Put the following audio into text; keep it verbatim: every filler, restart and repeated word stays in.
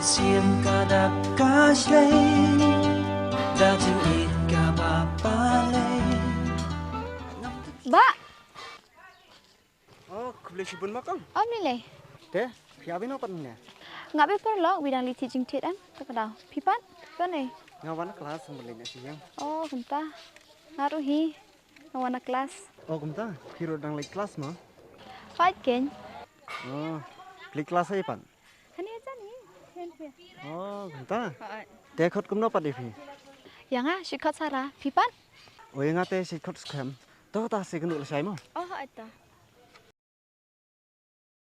Sim ka dak ka shlei, da jingïeit kaba balei. Ba! Oh, khublei shibun ma kong. Om ni lei. Te, phi ïa bino pat mynne? Nga beh paralok, bidang leit thied jingthied em, ta ka daw. Phi pat? Don ei? Nga wan klas, nga leit na siyang. Oh, kumta. Nga ruh hi. Nga wan na klas. Oh, kumta. Phi ruh dang leit klas mo? Hooid keiñ. Oh, phi leit klas ei pat? Hani ajan hi. Hen phi. Oh, kumta. Hooid. Te khot kumno pat ïa phi? Ïa nga, shi khot Sara. Phi pat? Oh, ïa nga te shi khot Skhem. To ta shi kynduh lashai mo. Oh, hooid to.